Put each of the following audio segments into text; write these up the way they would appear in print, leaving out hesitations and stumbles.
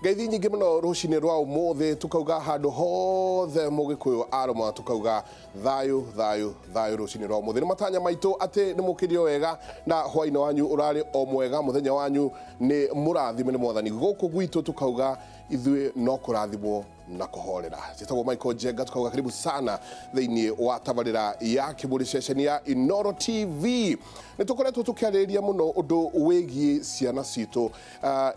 Ngeithi nyingĩ mũno rũcinĩ rwa ũmũthĩ, tukauga handũ hothe mũgĩkũyũ arũma, tukauga thayũ thayũ thayũ rũcinĩ rwa ũmũthĩ. Nĩ matanya maitũ atĩ nĩ mũkĩrio wega na hwainĩ wanyu ũrarĩ o mwega, mũthenya wanyu nĩ mũrathime nĩ mwathani. Gũkũ gwitũ tukauga ithuĩ no kũrathimwo na kũhorera. Njĩtagwo Michael Njenga, tukauga karibu sana thĩinĩ wa tabarĩra ya Kĩmũrĩ, ceceni ya Inoro TV. Nĩ tũkoretwo tũkĩarĩrĩria mũno ũndũ wĩgiĩ ciana citũ,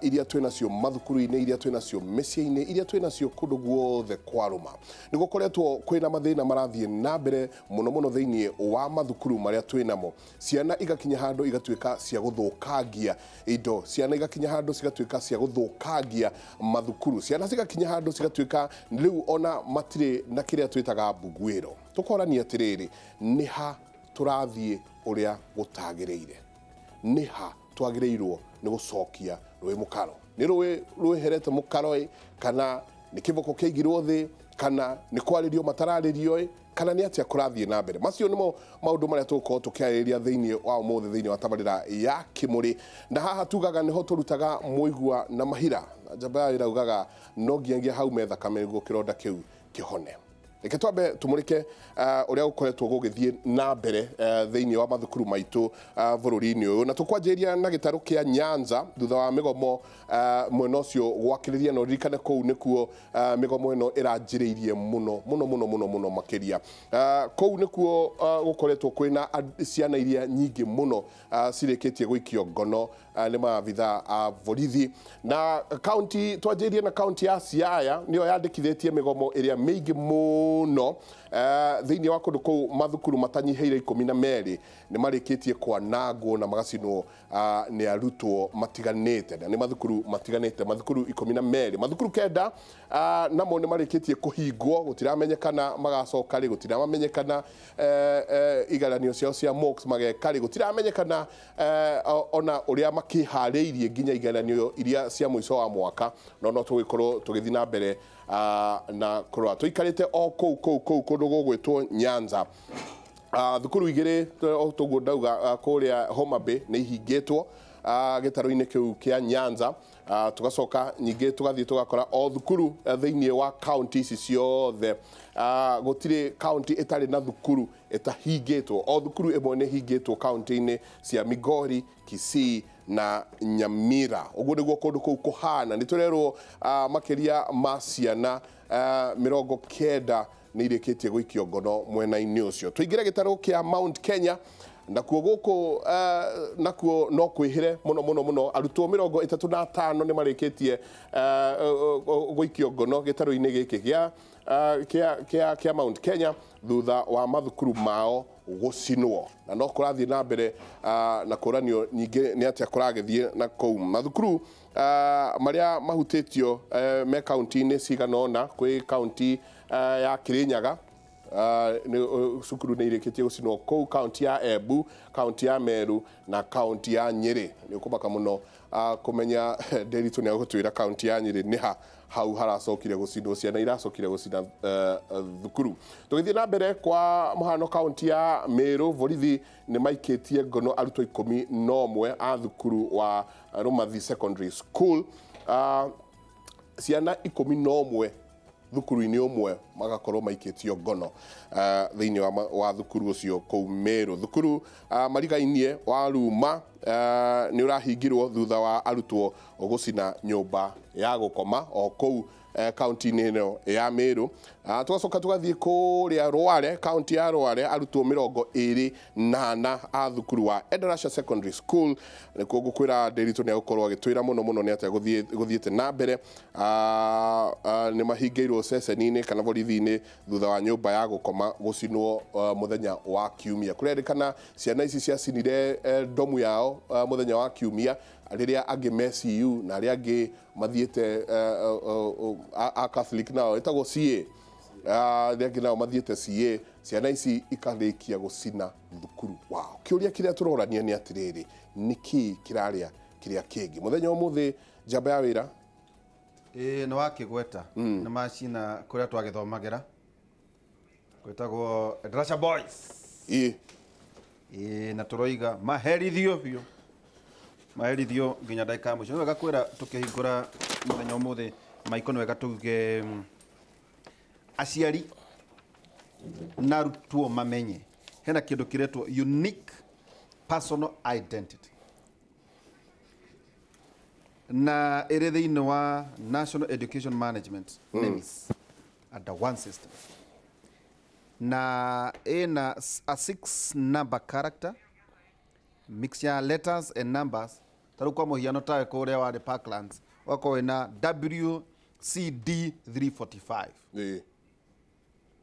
iria twĩ nacio mathukuru-inĩ, iria twĩ nacio mĩciĩ-inĩ, iria twĩ nacio kũndũ guothe kwarũma. Nĩ gũkoretwo kwĩna mathĩna marathiĩ na mbere mũno mũno thĩinĩ wa mathukuru marĩa twĩ namo. Ciana igakinya handũ igatuĩka cia gũthũkangia indo, ciana igakinya handũ cigatuĩka cia gũthũkangia mathukuru, ciana cigakinya handũ cigatuĩka rĩu ona matirĩ na kĩrĩa twĩtaga mbuguĩro. Tũkorania atĩrĩrĩ, nĩ ha tũrathiĩ ũrĩa gũtagĩrĩire? Nĩ ha twagĩrĩirwo nĩ gũcokia rũĩ mũkaro? Nĩ rũĩ rwĩherete mũkaro ĩ, kana nĩ kĩboko kĩaigirwo thĩ, kana nĩ kwarĩrio matararĩrio ĩ, kana nĩ atĩa kũrathiĩ na mbere? Macio nĩmo maũndũ marĩa tũgũkorwo tũkĩarĩrĩria thĩinĩ wa ũmũthĩ thĩinĩ wa tabarĩra ya Kĩmũrĩ. Na haha tugaga nĩho tũrutaga mũigua na mahira. Na njamba ya ĩraugaga no nginyagia haume thakame nĩguo kĩronda kĩu kĩhone. Reke twambe tũmũrĩke ũrĩa gũkoretwo gũgĩthiĩ na mbere thĩinĩ wa mathukuru maitũ bũrũri-inĩ ũyũ, na tũkwanjĩrĩria na gĩtarũ kĩa Nyanza thutha wa mĩgomo mwena ũcio gwakĩrĩria. Na ũririkane kũu nĩkuo mĩgomo ĩno ĩranjĩrĩirie mũno mũno mũno mũno mũno makĩria. Kũu nĩkuo gũkoretwo kwĩna ciana iria nyingĩ mũno cirĩkĩtie gũikio ngono nĩ maabithaa a borithi. Na kaunti twanjĩrĩrie na kaunti ya Siaya, nĩyo yandĩkithĩtie mĩgomo ĩrĩa mĩingĩ mũno thĩinĩ wa kũndũ kũu. Mathukuru matanyihĩire 12 nĩ marĩkĩtie kwanangwo na magacinwo nĩ arutwo matiganĩte, na nĩ mathukuru matiganĩte, mathukuru 12. Mathukuru 9 namo nĩ marĩkĩtie kũhingwo, gũtiramenyekana magacoka rĩ, gũtiramenyekana igeranio ciao cia mocks mageka rĩ, gũtiramenyekana ona ũrĩa makĩharĩirie nginya igeranio iria cia mũico wa mwaka. No no tũgĩkorwo tũgĩthiĩ na mbere na kũrora tũikarĩte o kũu kũu kũu kũndũ gũgwĩtwo Nyanza. Thukuru igĩrĩ o toguo ndauga, kũrĩa Homa Bay nĩ ihingĩtwo gĩtarũ-inĩ kĩu kĩa Nyanza. Tũgacoka ningĩ tũgathiĩ tũgakora o thukuru thĩinĩ wa kaunti ici ciothe, gũtirĩ kaunti ĩtarĩ na thukuru ĩtahingĩtwo. O thukuru ĩmwe nĩ ĩhingĩtwo kaunti-inĩ cia Migori, Kisii na Nyamira. Ũguo nĩguo kũndũ kũu kũhana. Nĩ tũrerwo makĩria ma ciana 90 nĩ irĩkĩtie gũikio ngono mwena-inĩ ũcio. Tũingĩre gĩtarũ kĩa Mount Kenya, nakuo gũkũ nakuo no kwĩhĩre mũno mũno mũno. Arutwo 35 nĩ marĩkĩtie gũikio ngono gĩtarũ-inĩ gĩkĩ kĩa Mount Kenya thutha wa mathukuru mao gũcinwo. Na no kũrathiĩ na mbere na kũranio nyingĩ nĩ atĩa kũragĩthiĩ na kũu. Mathukuru marĩa mahutĩtio me kaunti-inĩ cigana ũna, kwĩ kaunti ya Kirinyaga, cukuru nĩ irĩkĩtie gũcinwo kũu, kaunti ya Embu, kaunti ya Meru na kaunti ya Nyĩrĩ. Nĩ ũkũmaka mũno kũmenya Nderitu nĩ agũtwĩra kaunti ya Nyĩrĩ nĩ ha hau haracokire gũcinwo, ciana iracokire gũcina thukuru. Tũgĩthiĩ na mbere, kwa mũhano kaunti ya Meru, borithi nĩ maikĩtie ngono arutwo 11 a thukuru wa Rumathi Secondary School. Ciana 11 thukuru-inĩ ũmwe magakorwo maikĩtio ngono thĩinĩ wa thukuru ũcio kũu Meru. Thukuru marigainie wa Ruma nĩ ũrahingirwo thutha wa arutwo gũcina nyũmba ya gũkoma o kũu kaunti-inĩ ĩno ya Meru. Tũgacoka tũgathiĩ kũrĩa Rware, kaunti ya Rware, arutwo 24 a thukuru wa Endarasha Secondary School. Nĩkuo ngũkwĩra Nderitu nĩ agũkorwo agĩtwĩra mũno mũno nĩ atĩa gũthiĩte na mbere. Nĩ mahingĩirwo ceceni-inĩ kana borithi-inĩ thutha wa nyũmba ya gũkoma gũcinwo mũthenya wa kiumia. Kũrerĩkana ciana ici ciacinire ndomu yao mũthenya wa kiumia, rĩrĩa angĩ me CU na arĩa angĩ mathiĩte a Catholic nao ĩtagwo CA, arĩa angĩ nao mathiĩte CA, ciana ici ikarĩkia gũcina thukuru wao. Kĩũria kĩrĩa tũrorania nĩ atĩrĩrĩ, nĩkĩĩ kĩrarĩa kĩrĩa kĩngĩ mũthenya ũmũthĩ? Njamba ya wĩra. Ĩĩ, nĩ wakĩgweta nĩ macina kũrĩa twagĩthomagĩra gwĩtagwo Endarasha Boys. Ĩĩ, na tũroiga maherithio biũ. Maherithio nginya ndagĩka ya mũico. Nĩ wega kwĩra tũkĩhingũra mũthenya ũmũthĩ maiko, nĩ wega tuge aciari na arutwo mamenye hena kĩndũ kĩretwo unique personal identity, na ĩrĩ thĩinĩ wa National Education Management, NEMIS, under one system, na ĩna a six number character mixture ya letters and numbers. Ta rĩu kwa mũhiano, tawe kũrĩa warĩ Parklands ũgakorwo wĩna WCD 345.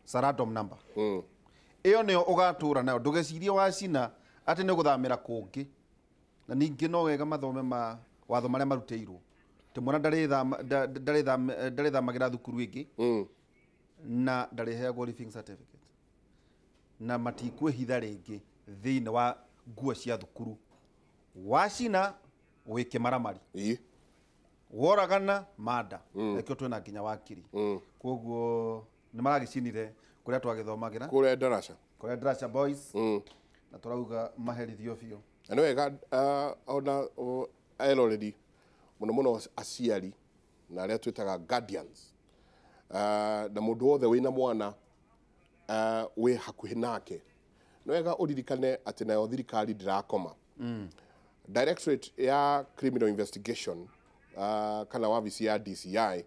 It's a random number. Ĩyo nĩyo ũgatũra nayo, ndũgecirie wacina atĩ nĩ gũthamĩra kũngĩ. Na ningĩ no wega mathome ma watho marĩa marutĩirwo atĩ mwana ndarĩthamagĩra thukuru ĩngĩ na ndarĩheagwo leaving certificate, na matikwĩhitha rĩngĩ thĩinĩ wa nguo cia thukuru. Wacina wĩ kĩmaramari, woragana manda nakĩo twĩna nginya wakiri. Koguo nĩ maragĩcinire kũrĩa twagĩthomagĩra. Kũrĩa Darasha. Kũrĩa Darasha Boys, na tũrauga maherithio biũ. Na nĩ wega ona eroreri, mũno mũno aciari na arĩa twĩtaga guardians, na mũndũ wothe wĩna mwana wĩ hakuhĩ nake, nĩ wega ũririkane atĩ nayo thirikari ndĩrakoma. Directorate ya Criminal Investigation, kana wabici ya DCI,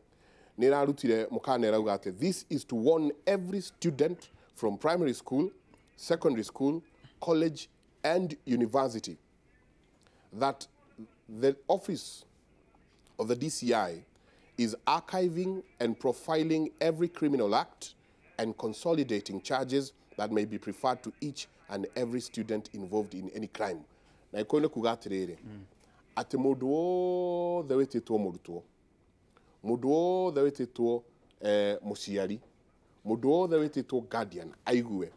nĩ ĩrarutire mũkana, ĩrauga atĩ this is to warn every student from primary school, secondary school, college and university that the office of the DCI is archiving and profiling every criminal act and consolidating charges that may be preferred to each and every student involved in any crime. Na iko nĩ kuga atĩrĩrĩ, atĩ mũndũ wothe wĩtĩtwo mũrutwo, mũndũ wothe wĩtĩtwo mũciari, mũndũ wothe wĩtĩtwo guardian aigue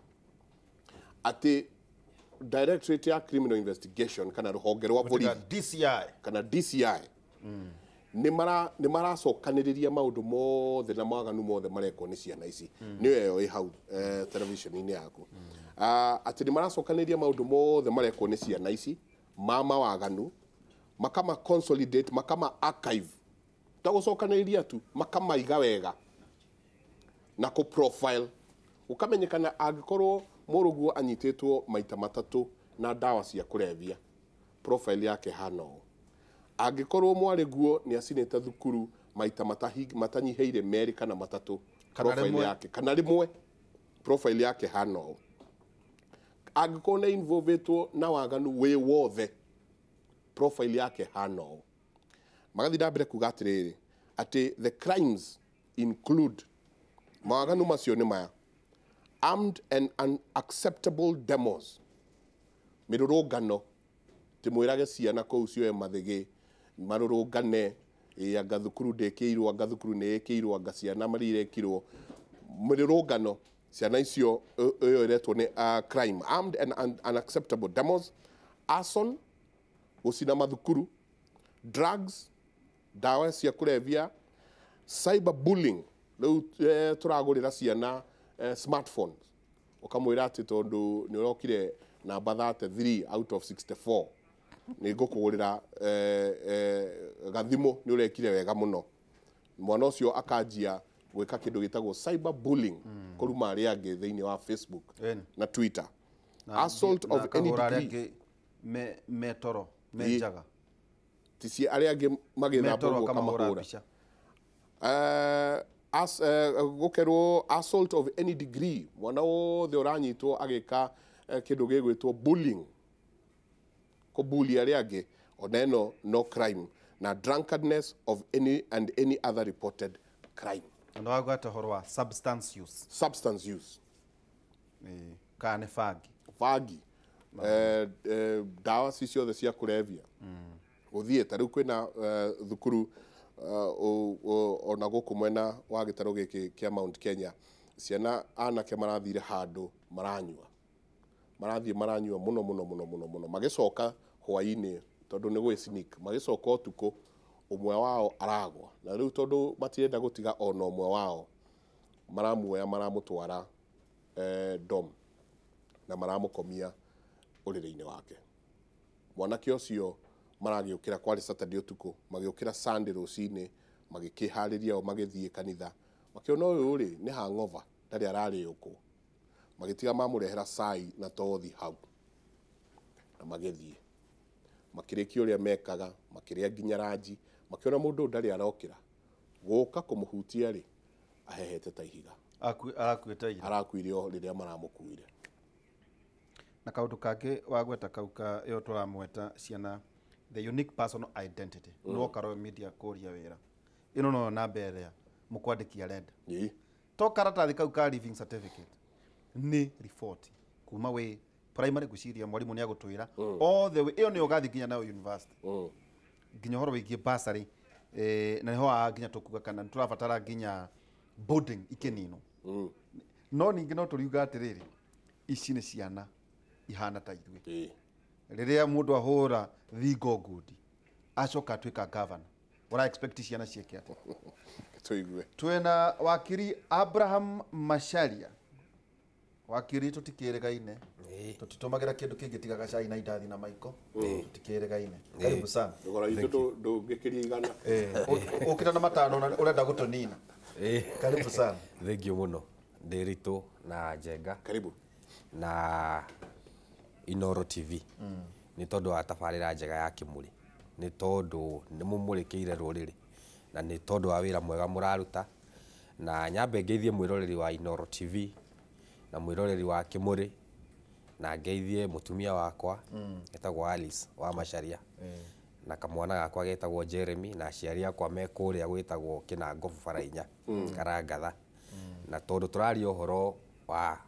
atĩ Directorate ya Criminal Investigation kana rũhonge rwa borithi DCI kana DCI nĩ maracokanĩrĩria maũndũ mothe na mawaganu mothe marekwo nĩ ciana ici. Nĩyo ĩyo ĩ hau television-inĩ yaku. Atĩ nĩ maracokanĩrĩria maũndũ mothe marekwo nĩ ciana ici ma mawaganu, makama consolidate, makama archive, ta gũcokanĩrĩria tu, makamaiga wega na kũ profile, ũkamenyekana angĩkorwo mũrũguo anyitĩtwo maita matatũ na ndawa cia kũrebia, profile yake hana ũũ; angĩkorwo mwarĩguo nĩ acinĩte thukuru maita matanyihĩire merĩ kana matatũ, Kana profile rĩmwe. yake, kana rĩmwe, profile yake hana ũũ; angĩkorwo nĩ involvetwo na waganu wĩ wothe, profile yake hana ũũ. Magathiĩ na mbere kuga atĩrĩrĩ, atĩ the crimes include, mawaganu macio nĩ maya: armed and unacceptable demos, mĩrũrũngano, timwĩrage ciana kũu cioe mathĩgĩ marũrũngane, ĩ anga thukuru ndĩkĩirwo, anga thukuru nĩ ĩkĩirwo, anga ciana marirekirwo mĩrũrũngano, ciana icio ĩyo ĩretwo nĩ crime, armed and unacceptable demos, arson, gũcina mathukuru, drugs, ndawa cia kũrebia, cyber bullying. Rĩu tũragũrĩra ciana smartphones, ũkamwĩra atĩ tondũ nĩ ũrokire namba 33 out of 64, nĩ ngũkũgũrĩra gathimũ, nĩ ũrekire wega mũno. Mwana ũcio akanjia gwĩka kĩndũ gĩtagwo cyber bullying, kũruma arĩa angĩ thĩinĩ wa Facebook na Twitter. Assault Na of any akahũra arĩa degree. angĩ metoro menjaga. Ti arĩa angĩ magĩthamba metoro ũguo akamahũra akamahũra mbica. Gũkerwo assault of any degree, mwana wothe ũranyitwo agĩka kĩndũ gĩgwĩtwo bullying, kũbuli arĩa angĩ, ona ĩno no crime, na drunkardness of any and any other reported crime. Na nĩwagweta ũhoro wa substance use. Substance use. Kana nĩ bangi. Bangi, ndawa ci ciothe cia kũrebia. Gũthiĩ ta rĩu kwĩna thukuru ona gũkũ mwena wa gĩtarũ gĩkĩ kĩa Mount Kenya, ciana anake marathire handũ maranyua, marathiĩ maranyua mũno mũno mũno mũno mũno, magĩcoka hwaĩ-inĩ, tondũ nĩ gwĩ sneak, magĩcoka ũtukũ, ũmwe wao aragwa, na rĩu tondũ matirenda gũtiga ona ũmwe wao, maramuoya maramũtwara dom na maramũkomia ũrĩrĩ-inĩ wake. Mwanake ũcio Maragĩũkĩra kwarĩ Saturday ũtukũ, magĩũkĩra Sunday rũcinĩ, magĩkĩharĩria o magĩthiĩ kanitha. Makĩona ũyũ rĩ nĩ hangover, ndarĩ ararĩũkwo. Magĩtiga mamũrehera cai na tothi hau na magĩthiĩ. Makĩrĩkia ũrĩa mekaga, makĩrĩa nginya ranji, makĩona mũndũ ũyũ ndarĩ arokĩra. Gũka kũmũhutia rĩ, ahehete ta ihiga. Arakuĩte ira. Arakuire o rĩrĩa maramũkuire. Na kaũndũ kangĩ wagweta kau ka ĩyo tũramweta ciana the unique personal identity. No karo media kũria wĩra. Ĩno no namba ĩrĩa mũkwandĩki arenda. Ĩĩ. To karatathi kau ka living certificate nĩ riboti kuma wĩ primary ngwĩciria mwarimũ nĩ agũtwĩra all the way ĩyo nĩyo ũgathiĩ nginya nayo university. Nginya ũhoro wĩgiĩ bursary na nĩho haha nginya tũkuga kana nĩtũrabatara nginya boarding ikĩninwo. No ningĩ no tũriuga atĩrĩrĩ, ici nĩ ciana ihana ta ithuĩ. Rĩrĩa mũndũ ahũra thingo ngundi acoka atuĩka governor, ũra expect ciana ciĩke atĩa? Tũigue. Twĩna wakiri Abraham Macharia. Wakiri tũtikĩrĩgaine, tũtitũmagĩra kĩndũ kĩngĩ tiga gacai na indathi na maiko, tũtikĩrĩgaine. Karibu sana. Thogora witũ ndũngĩkĩria igana. Ũkĩte na matano na ũrenda gũtũnina. Karibu sana. Thengiũ mũno. Ndĩritũ na Njenga. Karibu. Na Inoro TV. Nĩ tondũ wa tabarĩra njega ya Kĩmũrĩ. Nĩ tondũ nĩ mũmũrĩkĩire rũrĩrĩ. Na nĩ tondũ wa wĩra mwega mũraruta. Na nyambe ngeithie mwĩroreri wa Inoro TV na mwĩroreri wa Kĩmũrĩ, na ngeithie mũtumia wakwa etagwo Alice wa Macharia, na kamwana gakwa getagwo Jeremy, na aciari akwa me kũrĩa gwĩtagwo Kĩnangobu Barainya, Karangatha. Na tondũ tũraria ũhoro wa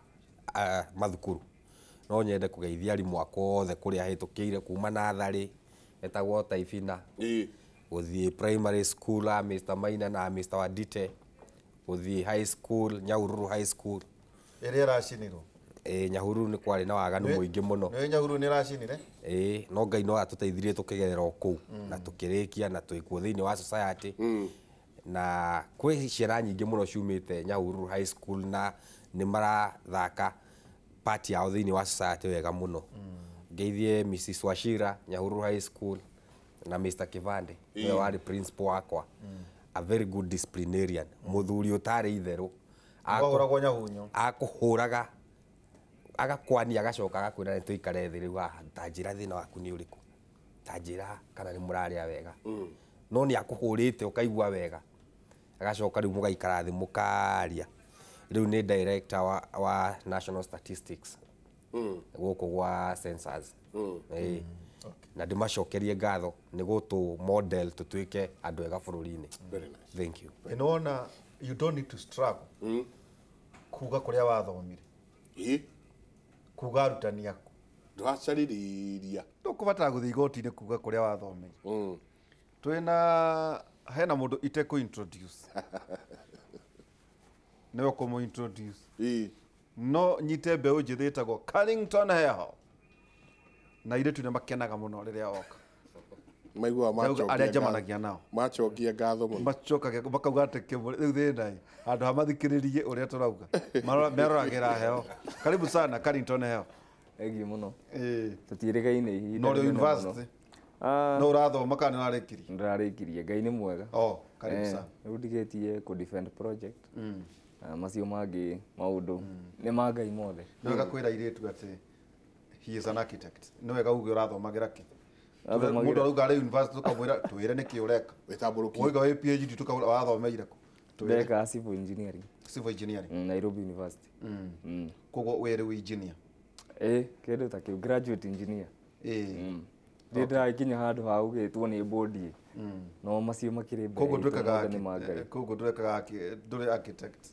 mathukuru, no nyende kũgeithia arimũ akwa othe kũrĩa hĩtũkĩire kuma natharĩ etagwo Taibina, gũthiĩ primary school a Mr Maina na Mr Wadite, gũthiĩ high school Nyahururu High School. Ĩrĩa ĩracinirwo. Nyahururu nĩ kwarĩ na waganu mũingĩ mũno. Nĩ Nyahururu nĩ ĩracinire? No Ngai no atũteithirie tũkĩgerera o kũu na tũkĩrĩkia na twĩkuo thĩinĩ wa society. Na kwĩ ciana nyingĩ mũno ciumĩte Nyahururu High School na nĩ marathaka part yao thĩinĩ wa society wega mũno. Ngeithie Mrs Wachira Nyahururu High School na Mr Kivande, nĩwe warĩ principal wakwa. A very good disciplinarian, mũthuri ũtarĩ itherũ. Wahũragwo nyahunyo. Akũhũraga agakwania agacoka agakwĩra nĩ tũikare thĩ rĩu haha, ta njĩra thĩna waku nĩ ũrĩkũ, ta njĩra kana nĩ mũrarĩa wega. No nĩ akũhũrĩte ũkaigua wega, agacoka rĩu mũgaikara thĩ mũkaria. Rĩu nĩ director wa National Statistics gũkũ gwa census. Na ndĩmacokerie ngatho nĩ gũtũ model tũtuĩke andũ ega bũrũri-inĩ. Very nice. Thank you. Nĩwona you don't need to struggle kuga kũrĩa wathomire. Kuga arutani aku. Ndũracarĩrĩria. Ndũkũbatara gũthiĩ igoti-inĩ kuga kũrĩa wathomeire. Twĩna hena mũndũ itekũ introduce. Nĩwe ũkũmũ introduce. No nyite mbeũ njĩthĩ ĩtagwo Carrington Heho. Na airĩtu nĩ makenaga mũno rĩrĩa oka. Maiguaga Ndauga macokia arĩa njemanagia nao. Macokia ngatho mũno. Macokagia makauga atĩ Kĩmũrĩ rĩu thĩna ĩ, handũ ha mathikĩrĩrie ũrĩa tũrauga. Meroragĩra Heho. Karibu sana Carrington Heho. Thengiũ mũno. Tũtiĩrĩgaine ihinda No ũrĩ rĩnene mũno. university. No ũrathoma kana nĩ ũrarĩkirie? Nĩndĩrarĩkirie, Ngai nĩ mwega. Oh, karibu sana. Rĩu ndigĩtie kũ defend project. Macio mangĩ maũndũ nĩ ma Ngai mothe. Nĩ wega kwĩra airĩtu atĩ he is an architect. Nĩ wega uge ũrathomagĩra kĩ? Athomagĩra. Mũndũ arauga arĩ university tũkamwĩra twĩre nĩkĩ ũreka. Wĩtambũrũkie. Woiga wĩ PhD tũkamwĩra wathomeire kũ? Twĩre. Ndeka civil engineering. Civil engineering. Nairobi University. Koguo wĩ rĩu engineer. Kĩndũ ta kĩu, graduate engineer. Ndĩ ndĩragĩkinya handũ ha gũgĩtwo nĩ board. No macio makĩrĩ mbere Koguo itũ ndwĩkaga mothe nĩ ma Ngai. koguo ndwĩkaga ndũrĩ architect.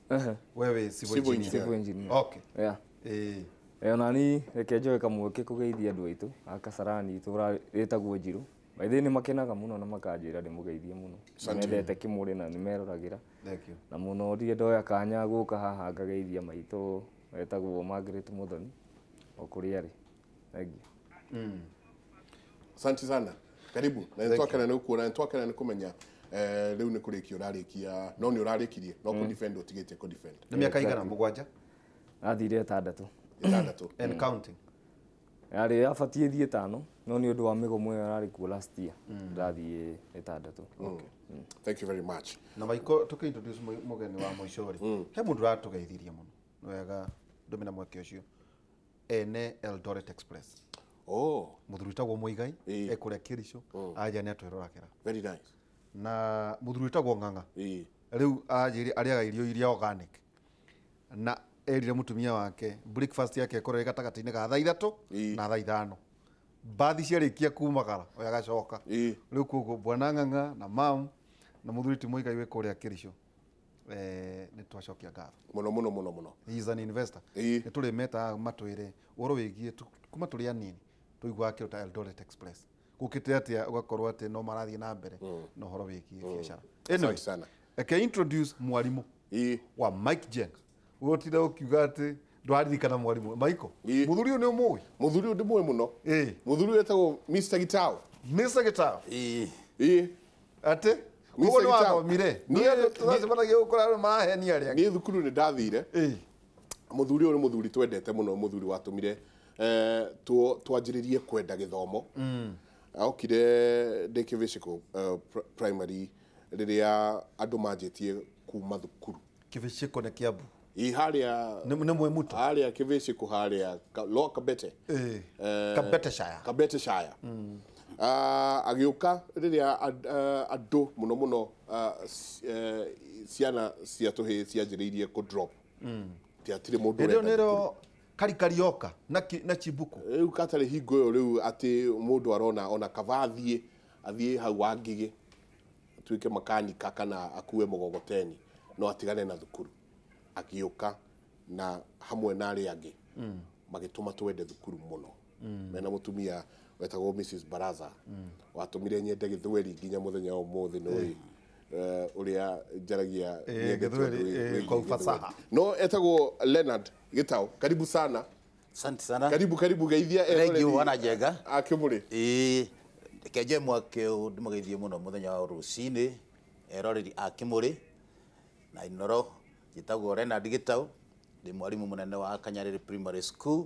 We wĩ civil Civil engineer. Civil engineer. Okay. Yeah. Ona ni reke njoe kamweke kũgeithia andũ aitũ a Kasarani itũra rĩtagwo Njirũ. By the way nĩ makenaga mũno na makanjĩra ndĩmũgeithie mũno. Mendete Kĩmũrĩ na nĩ meroragĩra. Thank you. Na mũno ndirĩ ndoya kanya gũka haha ngageithia maitũ etagwo Margaret Muthoni o kũrĩa arĩ. Thank you. Asante sana. Karibu. Na nĩtwakena nĩ gũkuona, nĩtwakena nĩ kũmenya rĩu nĩ kũrĩkia ũrarĩkia, no nĩ ũrarĩkirie, no kũ defend ũtigĩtie kũ defend. Nĩ mĩaka igana? Mũgwanja? Athire 6. 6. And counting. Yarĩ yabatiĩ thiĩ 5 no nĩ ũndũ wa mĩgomo ĩyo yarĩ kuo last year ndathiĩ 6. Thank you very much. Na Maiko tuki introduce mugeni wa mũico rĩ, he mũndũ ũratũgeithirie mũno nĩ wega ndũmĩra mweke ũcio, ene Eldoret Express. Oh, Mũthuri wĩtagwo Mũigai ekũrĩa Kericho, anja nĩ atwĩroragĩra. Very nice. Na mũthuri wĩtagwo Ng'ang'a rĩu anjĩrire arĩaga irio iria organic, na erire mũtumia wake breakfast yake ĩkorwo ĩ gatagatĩ-inĩ ga thaa 3 na thaa 5, mbathi ciarĩkia kumagara oya agacoka. Rĩu koguo bwana Ng'ang'a na mam na mũthuri ti Mũigai wĩ kũrĩa Kericho, nĩ twacokia ngatho mũno mũno mũno mũno. He is an investor. Nĩ tũrĩ metaga matwĩre ũhoro wĩgiĩ kuma tũrĩ anini tũiguaga kĩndũ ta Eldoret Express gũkĩte atĩa, ũgakorwo atĩ no marathiĩ na mbere na ũhoro wĩgiĩ biacara. Anyway, sana. Reke introduce mwarimũ wa Mike Jenga. Ũtinde ũkiuga atĩ ndwaririkana mwarimũ Michael. Mũthuri ũyũ nĩ ũmũĩ? Mũthuri ũyũ ndĩmũĩ mũno. Mũthuri ũyũ etagwo Mr. Gitau. Mr. Gitau. Atĩ koguo nĩ wathomire? Niĩ tũracemanagia gũkora andũ marahenia arĩa. Niĩ thukuru nĩ ndathire. Mũthuri ũyũ nĩ mũthuri twendete mũno, mũthuri watũmire twanjĩrĩrie kwenda gĩthomo. Okire ndĩ Kĩbĩcĩkũ primary rĩrĩa andũ manjĩtie kuma thukuru. Kĩbĩcĩkũ nĩ Kiambu. Ĩ harĩa nĩ Mwĩmuto. Harĩa Kĩbĩcĩkũ harĩa Lower Kabete. Kabete Shire. Kabete Shire. Agĩũka rĩrĩa andũ mũno mũno ciana cia tũhĩĩ cianjĩrĩirie kũ drop. Tiatirĩ mũndũ ũrenda. Nĩrĩo Karikarioka na Chibuko. Rĩu katarĩ hingo ĩyo rĩu atĩ mũndũ arona ona kaba athiĩ hau wa Ngigĩ atuĩke makanika kana akue mũgogoteni no atigane na thukuru. Agĩũka na hamwe na arĩa angĩ magĩtũma twende thukuru mũno. Mena mũtumia wetagwo Mrs. Baraza watũmire nyende gĩthweri nginya mũthenya wa ũmũthĩ nĩ ũrĩa njaragia gĩthweri kwa ufasaha. No etagwo Leonard Gitau. Karibu sana. Asante sana. Karibu karibu geithia. Thank you wana Jenga. Akĩmũrĩ. Reke mwake ndĩmũgeithie mũno mũthenya wa rũcinĩ eroreri a Kĩmũrĩ na Inoro. Njĩtagwo Leonard Gitau, ndĩ mwarimũ mũnene wa Kanyarĩrĩ Primary School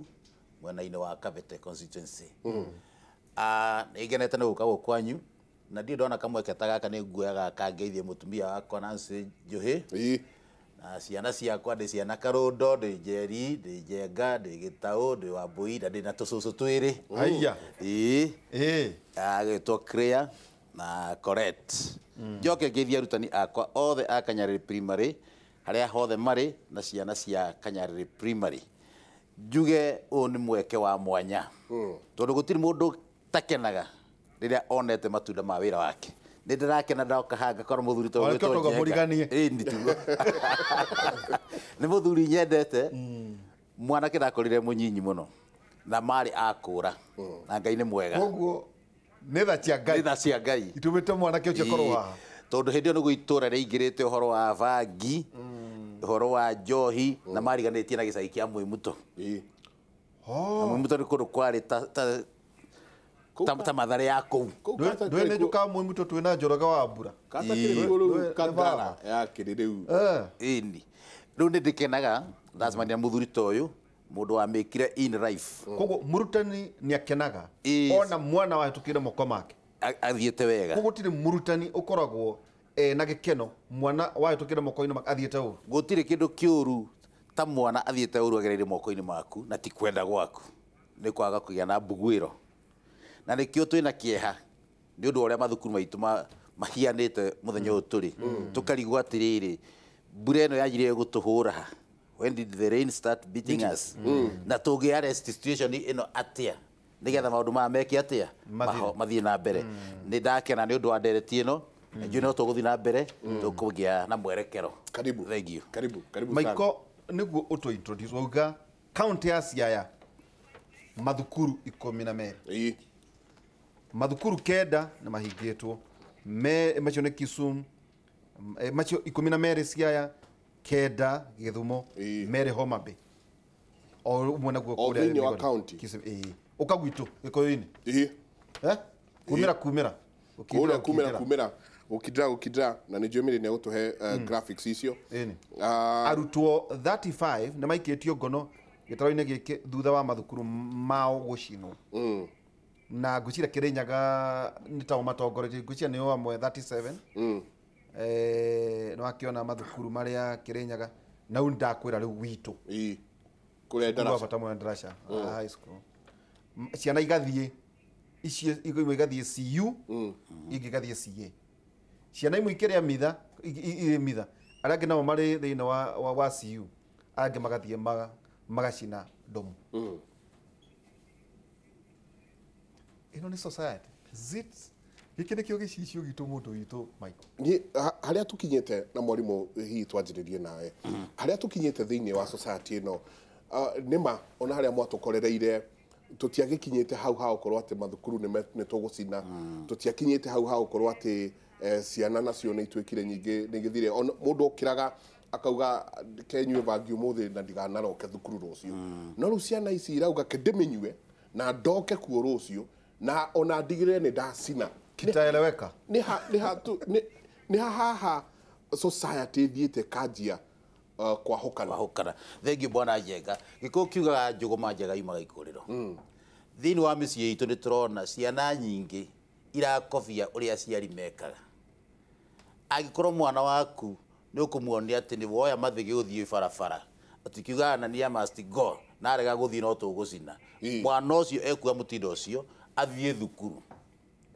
mwena-inĩ wa Kabete constituency. Nĩ ngenete nĩ gũka gũkũ kwanyu na ndirĩ ndona kamweke ta gaka, nĩ nguoyaga kangeithie mũtumia wakwa Nancy Njohi na ciana ciakwa, ndĩ ciana Karũndo, ndĩ Njeri, ndĩ Njenga, ndĩ Gĩtaũ, ndĩ Wambũi na ndĩ na tũcũcũ twĩrĩ. Aya. Agĩtwo Crea na Corette. Njoke ngeithie arutani akwa othe a Kanyarĩrĩ Primary harĩa hothe marĩ na ciana cia Kanyarĩrĩ Primary. Njuge ũyũ nĩ mweke wa mwanya tondũ gũtirĩ mũndũ takenaga rĩrĩa onete matunda ma wĩra wake. Nĩ ndĩrakena ndoka haha ngakorwo mũthuri ta ũyũ wĩtwo Njenga. Ĩni tiguo. Nĩ mũthuri nyendete, mwanake ndakorire mũnyinyi mũno na marĩ akũra na Ngai nĩ mwega. Koguo nĩ tha cia Ngai. Nĩ tha cia Ngai itũmĩte mwanake ũcio akorwo haha. Tondũ hĩndĩ ĩyo nĩguo itũra rĩaingĩrĩte ũhoro wa bangi, ũhoro wa njohi na mariganĩtie na gĩcagi kĩa Mwĩmuto. Na Mwĩmuto nĩ kũndũ kwarĩ ta Mathare ya kũu. Ndũĩ nĩ njũkaga Mwĩmuto twĩ na Njoroge wa Mbura. Kangara yakĩrĩ rĩu. Ĩni. Rĩu nĩ ndĩkenaga ndacemania na mũthuri ta ũyũ, mũndũ wamĩkire in life. Koguo mũrutani nĩ akenaga ona mwana wahĩtũkĩire moko make athiĩte wega. Koguo gũtirĩ mũrutani ũkoragwo na gĩkeno mwana wahĩtũkĩire moko-inĩ make athiĩte ũru. Gũtirĩ kĩndũ kĩũru ta mwana athiĩte ũru agereire moko-inĩ maku na ti kwenda gwaku, nĩ kwaga kũgĩa na mbuguĩro. Na nĩkĩo twĩna kĩeha nĩ ũndũ wa ũrĩa mathukuru maitũ mahianĩte mũthenya ũyũ tũrĩ. Tũkarigwo atĩrĩrĩ, mbura ĩno yanjirie gũtũhũra. When did the rain start beating us? Na tũngĩ arrest situation ĩno atĩa nĩgetha maũndũ maya meke atĩa mathiĩ na mbere. Nĩ ndakena nĩ ũndũ wa ndereti ĩno, njũĩ no tũgũthiĩ na mbere tũkũgĩa na mwerekero. Karibu. Thank you. Karibu, karibu sana. Maiko, nĩguo ũtũ introduce wauga county ya Siaya mathukuru 12. Mathukuru 9 nĩ mahingĩtwo. Macio nĩ Kisumu, macio 12 Siaya, 9 Gĩthumo, 2 Homa Bay. O ũmwe naguo kũrĩa thĩinĩ wa county. Ũka gwitũ Gĩkũyũ-inĩ. Kumĩra kumĩra. Kũrĩa kumĩra kumĩra. Gũkindĩra gũkindĩra na nĩ njũĩ Mary nĩ egũtũhe graphics icio. Arutwo 35 nĩ maikĩtio ngono Gĩtaro-inĩ gĩkĩ thutha wa mathukuru mao gũcinwo. Na ngwĩciria Kĩrĩnyaga nĩ tao matongoretie, ngwĩciria nĩo amwe 37. Nĩ wakĩona mathukuru marĩa Kĩrĩnyaga na rĩu ndakwĩra rĩu gwitũ. Ĩĩ. Kũrĩa Cukuru wa ndaraca. bata mũno ndaraca high school. Ciana igathiĩ icio imwe igathiĩ CU, ingĩ igathiĩ CA. Ciana imwe ikĩrĩa mitha irĩ mitha, arĩa angĩ nao marĩ thĩinĩ wa CU, arĩa angĩ magathiĩ magacina ndomu. Ĩno nĩ society. Is it? Gĩkĩ nĩkĩo gĩcicio gitũ mũndũ witũ Michael. Niĩ harĩa tũkinyĩte na mwarimũ hihi twanjĩrĩrie nawe, harĩa tũkinyĩte thĩinĩ wa society ĩno, nĩma ona harĩa mwatũkorereire tũtiagĩkinyĩte hau ha gũkorwo atĩ mathukuru nĩ tũgũcina, tũtiakinyĩte hau ha gũkorwo atĩ ciana nacio nĩ ituĩkire nyingĩ nĩ igĩthire. Ona mũndũ okĩraga akauga kenyue bangi ũmũthĩ na ndiganaroke thukuru rũciũ. No rĩu ciana ici irauga ke ndĩmĩnyue na ndoke kuo rũciũ na ona ndigĩrĩre nĩ ndacina. Kitaeleweka. Nĩ ha haha society ĩthiĩte kanjia kwahũkana. Kwahũkana. Thengiũ bwana Njenga. Gĩkũyũ kiugaga njũgũma njega yumaga ikũrĩro. Thĩinĩ wa mĩciĩ itũ nĩ tũrona ciana nyingĩ irakobia ũrĩa aciari mekaga. Angĩkorwo mwana waku nĩ ũkũmuonia atĩ nĩ woya mathĩgĩ ũthiĩ barabara, tũkiugaga Anania must go, na arega gũthiĩ no tũgũcina. Mwana ũcio ekuoya mũtindo ũcio athiĩ thukuru.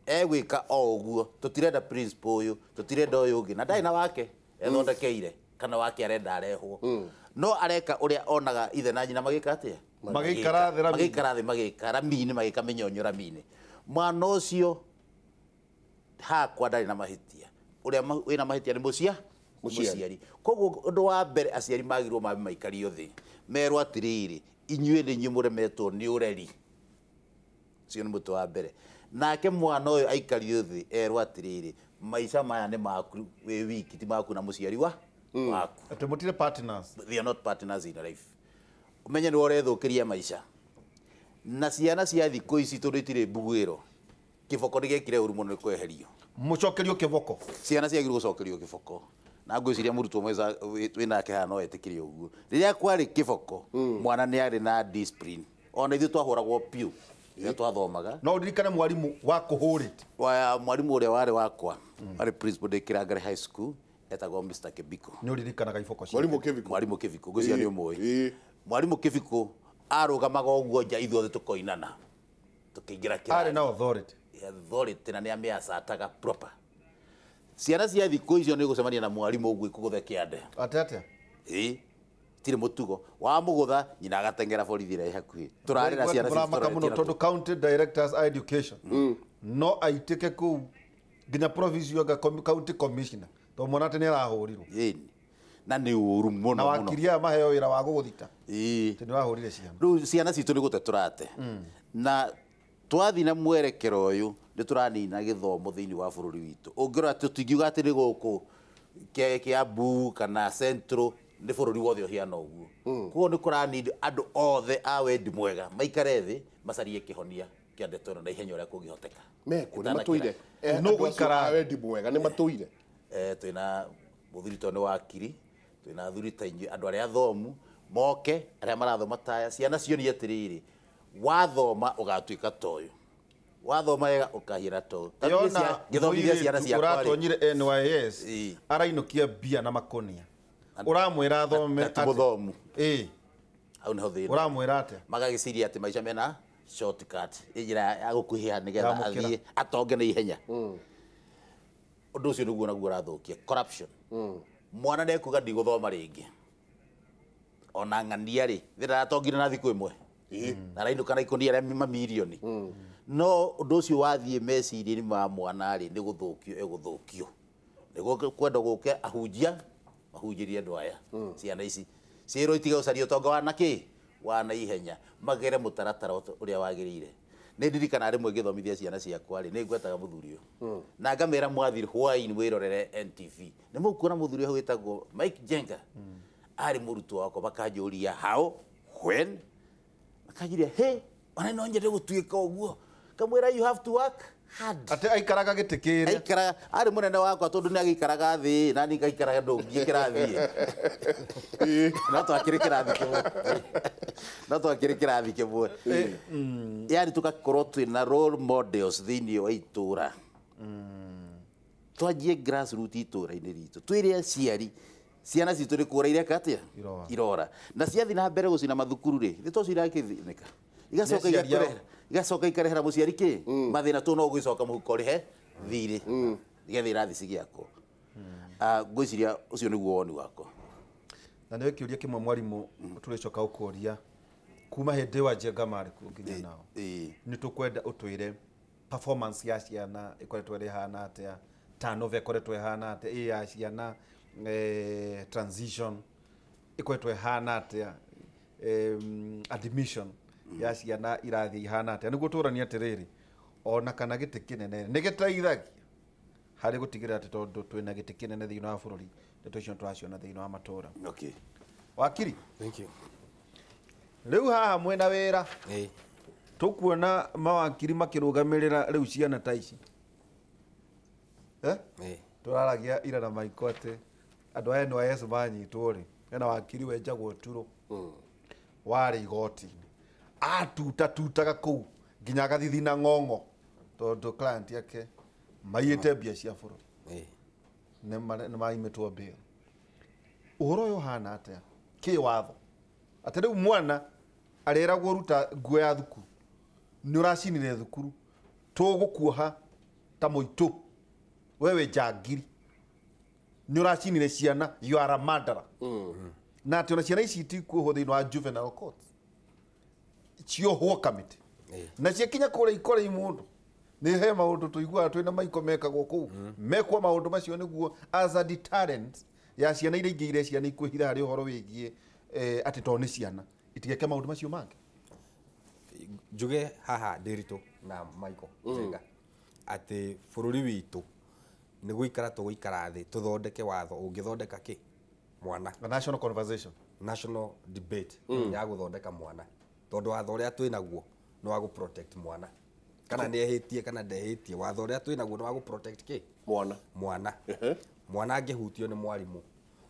Egwĩka o ũguo, tũtirenda principal ũyũ, tũtirenda ũyũ ũngĩ, na ndarĩ na wake ethondekeire kana wake arenda arehwo. No areka ũrĩa onaga ithe na nyina magĩka atĩa? Magĩikara thĩ rami-inĩ. Magĩikara thĩ magĩka rami-inĩ, magĩka mĩnyonyo rami-inĩ. Mwana ũcio hakwa ndarĩ na mahĩtia. Ũrĩa wĩna mahĩtia nĩ mũciari. Koguo ũndũ wa mbere aciari magĩrĩirwo mambe maikario thĩ, merwo atĩrĩrĩ, inyuĩ nĩ inyuĩ mũremetwo nĩ ũreri. Ũcio nĩ mũtĩ wa mbere. Nake mwana ũyũ aikario thĩ erwo atĩrĩrĩ, maica maya nĩ maku wĩ wiki, ti maku na mũciari waku. Atĩ mũtirĩ partners. They are not partners in life. Ũmenye nĩ ũrethũkĩria maica. Na ciana cia thikũ ici tondũ itirĩ mbuguĩro, kĩboko nĩ gĩekire ũru mũno nĩ kweherio. Mũcokerio kĩboko. Ciana ciagĩrĩirwo gũcokerio kĩboko. Na ngwĩciria mũrutwo mweza wĩnake haha no etĩkĩre ũguo. Rĩrĩa kwarĩ kĩboko, mwana nĩ arĩ na discipline. Ona ithuĩ twahũragwo piũ rĩrĩa twathomaga. No ũririkane mwarimũ wa kũhũrĩte. Wa mwarimũ ũrĩa warĩ wakwa, warĩ principal ndĩ Kĩrangare High School, etagwo Mr. Kibiko. Nĩ ũririkanaga iboko ciake. Mwarimũ Kibiko. Mwarimũ Kibiko, ngwĩciria nĩ ũmũĩ. Mwarimũ Kibiko arũgamaga ũguo nja ithuothe tũkoinana. Tũkĩingĩra kĩrathi. Arĩ na authority. Authority na nĩ amĩacataga proper. Ciana cia thikũ icio nĩ gũcemania na mwarimũ ũguo ikũgũthe kĩande. Atĩ atĩa? Ĩĩ. Tirĩ mũtugo. Wamũgũtha nyina agateng'era borithi ĩrĩa ĩ hakuhĩ. Tũrarĩ na ciana Mũramaka mũno tondũ county directors a education no aitĩke kũu nginya provision anga county commissioner tondũ mwana atĩ nĩ arahũrirwo. Ĩni. Na nĩ ũru mũno Na mũno. wakiri aya maheo wĩra wa gũgũthita. Ĩĩ. Atĩ nĩ wahũrire ciana. Rĩu ciana citũ nĩ gũte tũrate. Na twathiĩ na mwerekero ũyũ nĩ tũranina gĩthomo thĩinĩ wa bũrũri witũ. Ũngĩrora tũtingiuga atĩ nĩ gũkũ Kiambu kana Central, nĩ bũrũri wothe ũhiana ũguo. Koguo nĩ kũranid andũ othe a wendi mwega maikare thĩ macarie kĩhonia kĩa ndeto ĩno na ihenya ũrĩa kũngĩhoteka. Mekuo nĩ Ĩtanakĩra. matũire. Nũ Andũ acio gũikara a wendi mwega nĩ matũire. Twĩna mũthuri tondũ nĩ wakiri, twĩna athuri ta inyuĩ, andũ arĩa athomu moke, arĩa marathoma taya, ciana cionie atĩrĩrĩ, wathoma ũgatuĩka ta ũyũ, wathoma wega ũkahiana ta ũyũ. Ta niĩ Yona ngĩthomithia ciana mũirĩtu ciakwa rĩ. ũratonyire NYS Ĩĩ. arainũkia mbia na makonia. Ũramwĩra athome Na ti atĩa? mũthomu. Ĩĩ. Hau nĩho thĩna. Ũramwĩra atĩa? Magagĩciria atĩ maica mena shortcut, ĩ njĩra ya gũkuhĩha nĩgetha Yamũkĩra. athiĩ atonge na ihenya. Ũndũ ũcio nĩguo naguo ũrathũkia corruption. Mwana nĩekuga ndigũthoma rĩngĩ. Ona ng'ania rĩ, thĩ ndaratongire na thikũ ĩmwe. Na arainũka na ikũnia rĩa mamirioni. No ũndũ ũcio wathiĩ meciria-inĩ ma mwana rĩ, nĩ gũthũkio egũthũkio. Nĩguo kwenda gũke ahunjia, mahunjĩrie andũ aya, ciana ici. Ciĩrwo itige gũcaria ũtonga wa nakĩ? Wa naihenya. Magere mũtaratara ũrĩa wagĩrĩire. Nĩ ndirikanaga rĩmwe ngĩthomithia ciana ciakwa rĩ, nĩ ngwetaga mũthuri ũyũ. Na ngamera mwathiĩ hwaĩ-inĩ wĩrorere NTV. Nĩ mũkuona mũthuri ũyũ wĩtagwo Mike Njenga. Arĩ mũrutwo wakwa, makanjũria how, when? Makanjũria, hey, ona no nyende gũtuĩka ũguo. Kamwĩra you have to work. Hard. Ate aikaraga gĩtĩ kĩrĩa. Aikaraga arĩ mũnene wakwa tondũ nĩ agĩikaraga thĩ na niĩ ngaikaraga ndũngiĩ kĩrathi. No twakĩrĩ kĩrathi kĩmwe. No twakĩrĩ kĩrathi kĩmwe. Yani tũgakorwo twĩna role models thĩinĩ wa itũra. Twanjie grassroots itũra-inĩ ritũ. Twĩre aciari ciana citũ nĩ kũra ireka atĩa? Irora. Na ciathiĩ na mbere gũcina mathukuru rĩ, nĩ tocio irakĩthĩnĩka. Igacoka igakorera igacoka ikarehera mũciari kĩ mathĩna tũ no gũgĩcoka mũhuko rĩhe thirĩ nĩgetha irathi cigĩakwo. Ngwĩciria ũcio nĩguo woni wakwa. Na nĩwe kĩũria kĩmwe mwarimũ tũrĩcoka gũkũria kuma hĩndĩ wa Njenga marĩ kuo nginya nao. Nĩ tũkwenda ũtwĩre performance ya ciana ĩkoretwo ĩhana atĩa, turnover ĩkoretwo ĩhana atĩa, ĩ ya ciana transition ĩkoretwo ĩhana atĩa, admission ya ciana irathiĩ ihana atĩa, nĩguo tũranie atĩrĩrĩ ona kana gĩtĩ kĩnene nĩ gĩteithagia harĩ gũtigĩrĩra atĩ tondũ twĩna gĩtĩ kĩnene thĩinĩ wa bũrũri ndeto icio tũraciona thĩinĩ wa matũra. Okay. Wakiri. Thank you. Rĩu haha mwĩna wĩra tũkuona mawakiri makĩrũgamĩrĩra rĩu ciana ta ici. Tũraragia ira na Maiko atĩ andũ aya NYS manyitwo rĩ, hena wakiri wenjagwo Turo warĩ igoti-inĩ atutatutaga kũu nginya agathithina ng'ong'o tondũ client yake maiyĩte mbia cia bũrũri nĩ maimĩtwo bail. Ũhoro ũyũ ũhana atĩa kĩwatho atĩ rĩu mwana arĩragwo ruta nguo ya thukuru nĩ ũracinire thukuru tũgũkuoha ta mũitũ we wĩ njangiri nĩ ũracinire ciana you are a murderer. Na atĩ ona ciana ici itikuohwo thĩinĩ wa juvenile court ciohwo kamĩtĩ na ciakinya kũrĩa ikore mũndũ nĩ he maũndũ tũiguaga twĩna Maiko mekagwo kũu mekwo maũndũ macio nĩguo as a deterrent ya ciana iria ingĩ iria ciana ikwĩhitha harĩ ũhoro wĩgiĩ atĩ tondũ nĩ ciana itigeke maũndũ macio mangĩ. Njuge haha Ndiritu na Maiko Njenga atĩ bũrũri witũ nĩ gũikara tũgũikara thĩ tũthondeke watho ũngĩthondeka kĩ mwana. A national conversation, national debate ya gũthondeka mwana tondũ watho ũrĩa twĩnaguo nĩ wa gũ protect mwana kana nĩ ehĩtie kana ndehĩtie. Watho ũrĩa twĩnaguo nĩ wa gũ protect kĩ mwana. Mwana mwana angĩhutio nĩ mwarimũ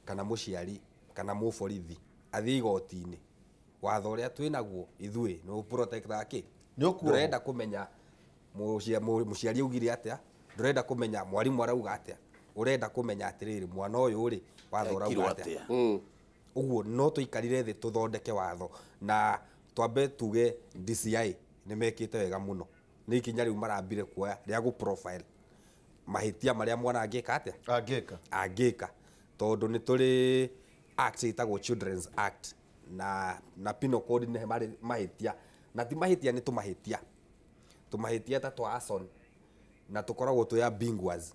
kana mũciari kana mũborithi athiĩ igoti-inĩ, watho ũrĩa twĩnaguo ithuĩ nĩ ũprotectaga kĩ. Ndũrenda kũmenya mũciari augire atĩa, ndũrenda kũmenya mwarimũ arauga atĩa, ũrenda kũmenya atĩrĩrĩ mwana ũyũ rĩ watho ũrauga atĩa. Ũguo no tũikarire thĩ tũthondeke watho na twambe tuge DCI nĩ mekĩte wega mũno nĩ ikinya rĩu marambire kuoya rĩa gũ profile mahĩtia marĩa mwana angĩka atĩa angĩka tondũ nĩ tũrĩ act ĩtagwo Children's Act na Penal Code nĩ marĩ mahĩtia na ti mahĩtia nĩ tũmahĩtia ta twa arson na tũkoragwo twĩ ambiguous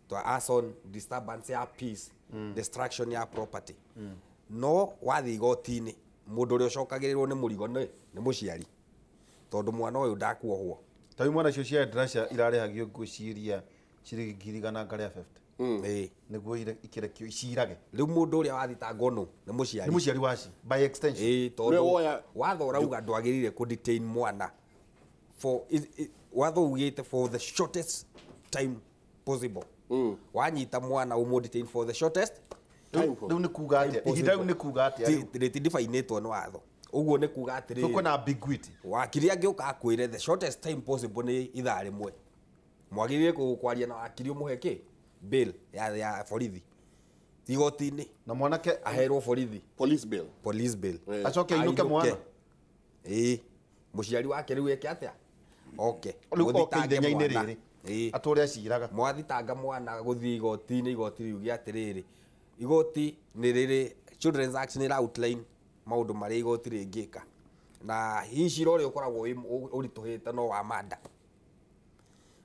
twa arson, disturbance ya peace, destruction ya property. No wathiĩ igoti-inĩ mũndũ ũrĩa ũcokagĩrĩrwo nĩ mũrigo nĩ mũciari tondũ mwana ũyũ ndakuohwo. Ta rĩu mwana icio cia ndraca irarĩhagio ngwĩciria ciringi ngiri igana rĩa 50 nĩguo ikĩrekio icirage. Rĩu mũndũ ũrĩa wathitangwo nũ nĩ mũciari, nĩ mũciari waci by extension. Tondũ watho ũrauga ndwagĩrĩire kũ detain mwana for watho ugĩte for the shortest time possible. Wanyita mwana ũmũ detain for the shortest time. Rĩu nĩ kuga atĩa ihinda rĩu nĩ kuga atĩa rĩtidifainĩtwo nĩ watho. Ũguo nĩ kuga atĩrĩrĩ kwĩna ambiguity. Wakiri angĩũka akwĩre the shortest time possible nĩ ithaa rĩmwe, mwagĩrĩire kwaria na wakiri ũmũhe kĩ bail ya borithi igoti-inĩ na mwanake aherwo borithi police bail, police bail acoke ainũke mwana. Mũciari wake rĩu eke atĩa oke rĩu oke ithenya-inĩ rĩrĩ atũre aciraga mwathitanga mwana gũthiĩ igoti-inĩ igoti riuge atĩrĩrĩ igoti nĩ rĩrĩ Children's Act nĩ outline maũndũ marĩa igoti rĩngĩka na hihi cira ũrĩa ũkoragwo ũritũhĩte no wa manda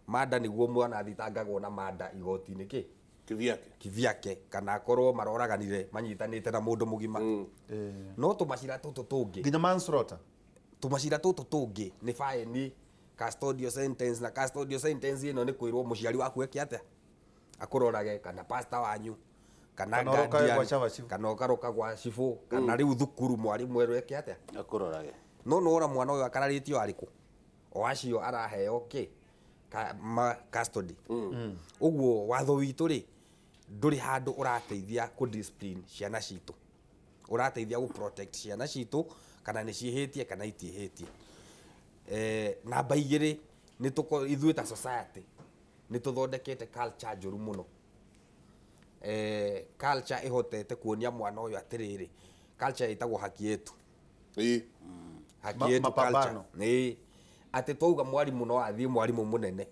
manda nĩguo mwana athitangagwo na manda igoti-inĩ kĩ kivyake kana akorwo maroraganire manyitanĩte na mũndũ mũgima. No tũmacira tũtũ tũngĩ nginya manslaughter, tũmacira tũtũ tũngĩ nĩ fine custodial sentence na custodial sentence ĩno nĩ kwĩrwo mũciari waku eke atĩa akũrorage kana pastor wanyu kana guardian kana ũkaroka gwa cibũ kana rĩu thukuru mwarimũ erwo eke atĩa akũrorage. No nĩwona mwana ũyũ akararĩtio arĩkũ o acio araheo kĩ Custody ũguo watho witũ rĩ ndũrĩ handũ ũrateithia kũ discipline ciana citũ, ũrateithia gũ protect ciana citũ kana nĩ ciĩhĩtie kana itiĩhĩtie. Namba igĩrĩ nĩ ithuĩ ta society nĩ tũthondekete culture njũru mũno. Culture ĩhotete kuonia mwana ũyũ atĩrĩrĩ, culture ĩtagwo haki yetu. Haki yetu culture. Ĩĩ, atĩ twauga mwarimũ no athiĩ mwarimũ mũnene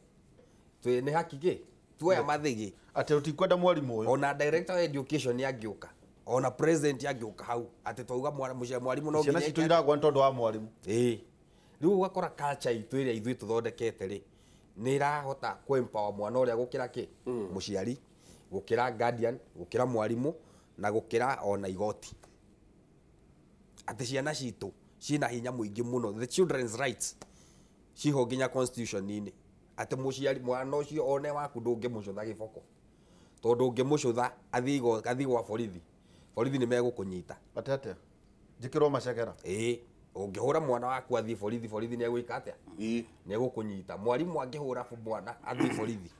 nĩ haki kĩ tuoya mathĩgĩ atĩ ũtikwenda mwarimũ ũyũ. Ona director wa education angĩũka, ona president angĩũka hau atĩ twauga mwarimũ no ciana citũ iragwa nĩ tondũ wa mwarimũ. Ĩĩ, rĩu ũgakora culture itũ ĩrĩa ithuĩ tũthondekete rĩ nĩ ĩrahota kũ empower mwana ũrĩa gũkĩra kĩ mũciari, gũkĩra guardian, gũkĩra mwarimũ na gũkĩra ona igoti. Atĩ ciana citũ ciĩna hinya mũingĩ mũno, the children's rights ciho nginya constitution-inĩ, atĩ mũciari mwana ũcio one waku ndũngĩmũcũtha gĩboko, tondũ ũngĩmũcũtha athiĩ gwa borithi, borithi nĩ megũkũnyita. Atĩ atĩa? Njĩkĩrwo macegera? Ĩĩ, ũngĩhũra mwana waku athiĩ borithi, borithi nĩ egwĩka atĩa? Nĩ egũkũnyita. Mwarimũ angĩhũra mwana athiĩ borithi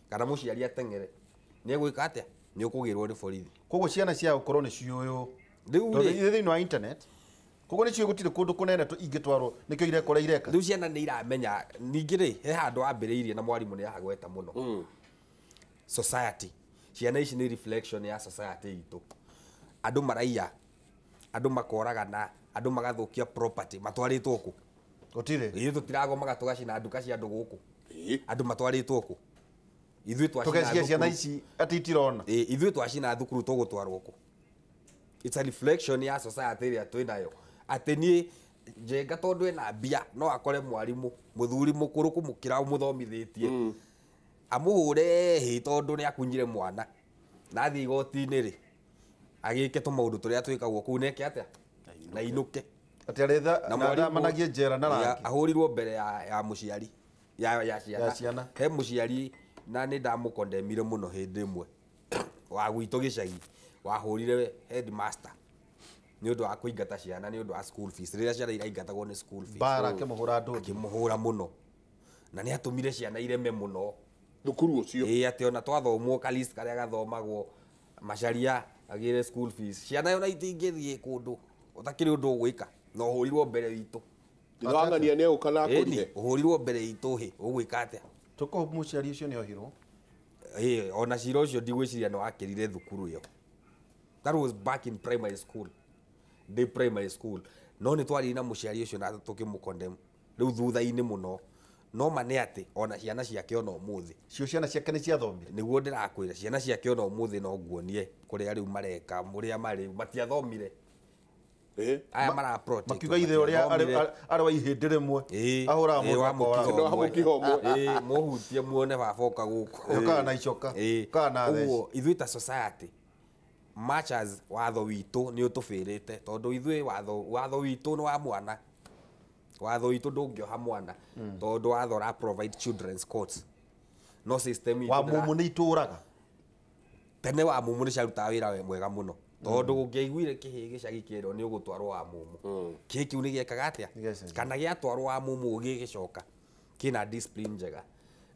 kana mũciari ateng'ere nĩ egwĩka atĩa? Nĩ ũkũgĩrwo nĩ borithi. Koguo ciana cia gũkorwo nĩ ciũyũ rĩu rĩ thĩinĩ wa internet, koguo nĩ ciũĩ gũtirĩ kũndũ kũnene ingĩtwarwo nĩkĩo irekora ireka. Rĩu ciana nĩ iramenya. Ningĩ rĩ he handũ ambĩrĩirie na mwarimũ nĩ ahagweta mũno, society. Ciana ici nĩ reflection ya society itũ. Andũ maraiya, andũ makoragana, andũ magathũkia property matwarĩtwo kũ? Gũtirĩ. Ithuĩ tũtiragomaga tũgacina nduka cia andũ gũkũ. Andũ matwarĩtwo kũ? Ithuĩ twacina ciana ici atĩ itirona. Ithuĩ twacina thukuru tũgũtwarwo kũ? It's a reflection ya society ĩrĩa twĩ nayo. Atĩ niĩ Njenga tondũ ena mbia no akore mwarimũ mũthuri mũkũrũ kũmũkĩra ũmũthomithĩtie amũhũre hĩ tondũ nĩ akunyire mwana na athiĩ igoti-inĩ rĩ agĩke tũmaũndũ tũrĩa twĩkagwo kũu neke atĩa na inũke. Atĩ arĩthamanagie njera na rangi. Ahũrirwo mbere ya mũciari ya ciana. He mũciari na nĩ ndamũkondemire mũno hĩndĩ ĩmwe wa gwitũ gĩcagi wahũrire headmaster nĩ ũndũ wa kũingata ciana nĩ ũndũ wa school fees, rĩrĩa ciana iraingatagwo nĩ school fees. Bara akĩmũhũra ndũndũ. Akĩmũhũra mũno na nĩ atũmire ciana ireme mũno thukuru ũcio. Ĩĩ, atĩ ona twathomwo ka list karĩa gathomagwo Macharia agĩre school fees, ciana ona itingĩthiĩ kũndũ ũtakĩrĩ ũndũ ũgwĩka na ũhũrirwo mbere itũ. Ndĩrang'ania nĩ egũka na akũrire. Ũhũrirwo mbere itũ hĩ ũgwĩka atĩa? Tũkũ mũciari ũcio nĩ ohirwo. Ĩĩ, ona cira ũcio ndigwĩciria nĩ wakĩrire thukuru ĩyo. That was back in primary school. Ndĩ primary school. No nĩ twaririe na mũciari ũcio na tũkĩmũkondem rĩu thutha-inĩ mũno. No ma nĩ atĩ ona ciana ciake ona ũmũthĩ. Cio ciana ciake nĩ ciathomire? Nĩguo ndĩrakwĩra, ciana ciake ona ũmũthĩ no nguonie kũrĩa rĩu mareka, mũrĩa marĩ, matiathomire. Aya mara protect. Makiuga ithe ũrĩa arĩ wa ihĩndĩ rĩmwe ahũraga mũndũ akora. Mũhutie muone baba ũka gũkũ. Ũkaga na icoka, ũkaga na theci. Ũguo ithuĩ ta society much as watho witũ nĩ ũtũbĩrĩte tondũ ithuĩ watho witũ nĩ wa mwana. Watho witũ ndũngĩoha mwana tondũ watho ũra provide children's courts. No system itũ wa mumu nĩ itũraga. Tene wa mumu nĩ ciarutaga wĩra mwega mũno tondũ ũngĩaiguire kĩhĩ gĩcagi kĩerwo nĩ ũgũtwarwo wa mumu, kĩhĩ kĩu nĩ gĩekaga atĩa? Kana gĩatwarwo wa mumu gĩgĩcoka kĩna discipline njega.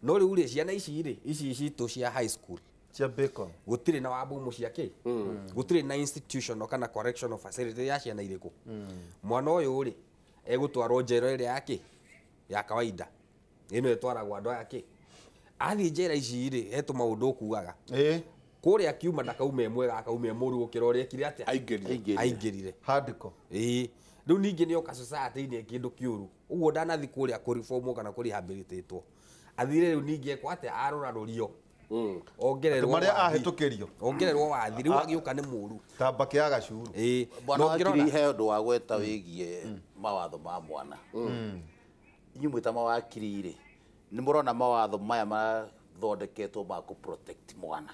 No rĩu rĩ ciana ici rĩ ici citũ cia high school cia bacon gũtirĩ na wa mumu cia kĩ, gũtirĩ na institutional kana correctional facility ya ciana irĩkũ. Mwana ũyũ rĩ egũtwarwo njera ĩrĩa ya kĩ ya kawaida ĩno ĩtwaragwo andũ aya kĩ athiĩ njera ici rĩ he tũmaũndũ ũkuaga kũrĩa akiuma ndakaume mwega akaume mũru gũkĩra ũrĩa ekire atĩa aingĩrire handiko. Ĩĩ, rĩu ningĩ nĩoka society-inĩ kĩndũ kĩũru ũguo ndanathi kũrĩa kũreformwo kana kũrehabilitatwo athire rĩu ningĩ ekwo atĩa arũrarũrio ongererwo marĩa ahĩtũkĩrio ongererwo wathi rĩu agĩũka nĩ mũru ta mbakĩ ya gacuru. Ĩĩ, bwana wakiri he ũndũ wa gweta wĩgiĩ mawatho ma mwana. Inyuĩ mwĩ ta mawakiri rĩ nĩ mũrona mawatho maya mathondeketwo ma kũ protect mwana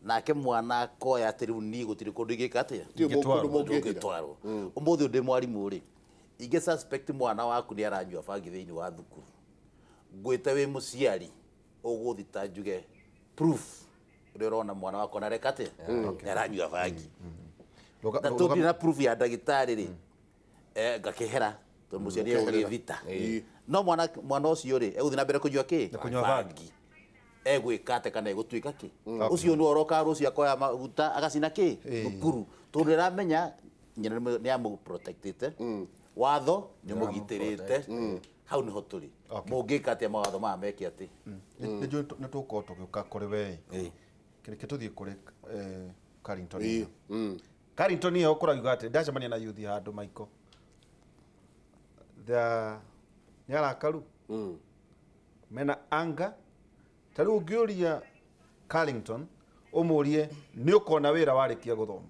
nake mwana akoya atĩ rĩu niĩ gũtirĩ kũndũ ingĩka atĩa ũngĩtwarwo. Ũmũthĩ ndĩ mwarimũ rĩ ingĩ suspect mwana waku nĩ aranyua bangi thĩinĩ wa thukuru ngwĩte wĩ mũciari ũgũthita njuge proof ũrĩa ũrona mwana wakwa ndareka atĩa nĩ aranyua bangi na tũndirĩ na proof ya ndagĩtarĩ rĩ ngakĩhera Tondũ mũciari egũgĩthita. No mwana mwana ũcio rĩ, egũthiĩ na mbere kũnyua kĩ? Kũnyua bangi. Egwĩka atĩa kana egũtuĩka kĩ? Ũcio nĩwe ũroka rũciũ akoya maguta agacina kĩ? Thukuru. Tondũ nĩaramenya nyina nĩ amũprotectĩte, watho nĩ ũmũgitĩrĩte. Hau nĩho tũrĩ. Mũngĩka atĩa mawatho maya meke atĩ? Nĩ njũĩ nĩ tũgũkorwo tũgĩũka kũrĩ we. Reke tũthiĩ kũrĩ Carrington. Carrington ĩyo kũrauga atĩ ndacemania na youth handũ Michael. Nĩ arakaru. Mena anger. Ta rĩu ũngĩũria Carrington ũmũrie nĩ ũkona wĩra warĩkia gũthoma.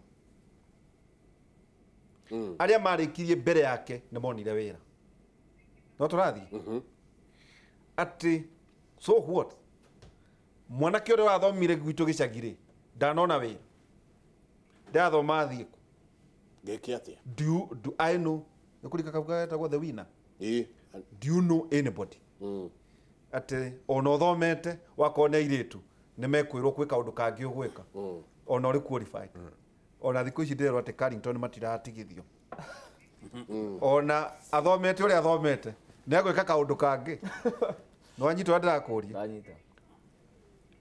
Arĩa marĩkirie mbere yake nĩ monire wĩra. No tũrathiĩ? Atĩ so what? Mwanake ũrĩa wathomire gwitũ gĩcagi rĩ, ndanona wĩra. Ndathoma athiĩ kũ? Ngeke atĩa? Do I know? Nĩ kũrika kabuga getagwo The Winner. Ĩĩ. Do you know anybody? Atĩ ona ũthomete wakorwo nĩ airĩtu nĩ mekwĩrwo kwĩ kaũndũ kangĩ ũgwĩka. Ona ũrĩ qualified. Ona thikũ ici ndĩrerwo atĩ Carrington matiratigithio. Ona athomete ũrĩa athomete nĩ egwĩka kaũndũ kangĩ. Nĩ wanyita ũrĩa ndĩrakũria? Ndanyita.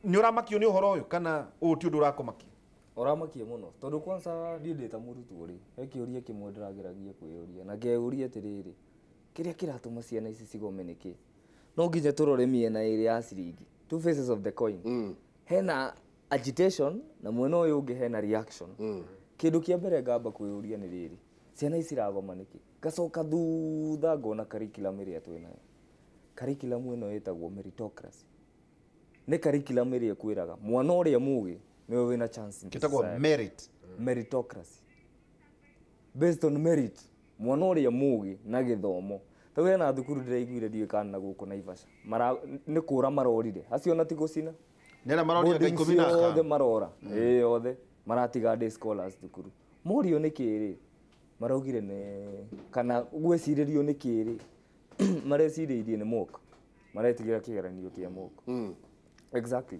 Nĩ ũramakio nĩ ũhoro ũyũ kana ũyũ ti ũndũ ũrakũmakia? Ũramakia mũno tondũ kwanza niĩ ndĩ ta mũrutwo rĩ, he kĩũria kĩmwe ndĩrageragia kwĩyũria na ngeyũria atĩrĩrĩ, kĩrĩa kĩratũma ciana ici cigome nĩkĩ? No nginya tũrore mĩena ĩrĩ ya ciringi, two faces of the coin. Hena agitation na mwena ũyũ ũngĩ hena reaction. Kĩndũ kĩa mbere ngamba kwĩyũria nĩ rĩrĩ, ciana ici iragoma nĩkĩ? Ngacoka thutha ngona curriculum ĩrĩa twĩnayo. Curriculum ĩno ĩtagwo meritocracy. Nĩ curriculum ĩrĩa ĩkwĩraga mwana ũrĩa mũgĩ nĩwe wĩna chance in the Kĩtagwo society. Merit. Meritocracy. Based on merit, mwana ũrĩa mũgĩ na gĩthomo. Ta hena thukuru ndĩraiguire ndiũĩ kana na gũkũ Naivasha. Mara nĩ kũra marorire. Acio ona ti gũcina. Nĩ arĩa marorire Boarding 15. ciothe marora. Ĩĩ othe maratiga day scholars thukuru. Morio nĩ kĩ rĩ? Maraugire nĩ kana gwĩcirĩrio nĩ kĩ rĩ? Marecirĩirie nĩ mock. Maretigĩra kĩgeranio kĩa mock. Exactly.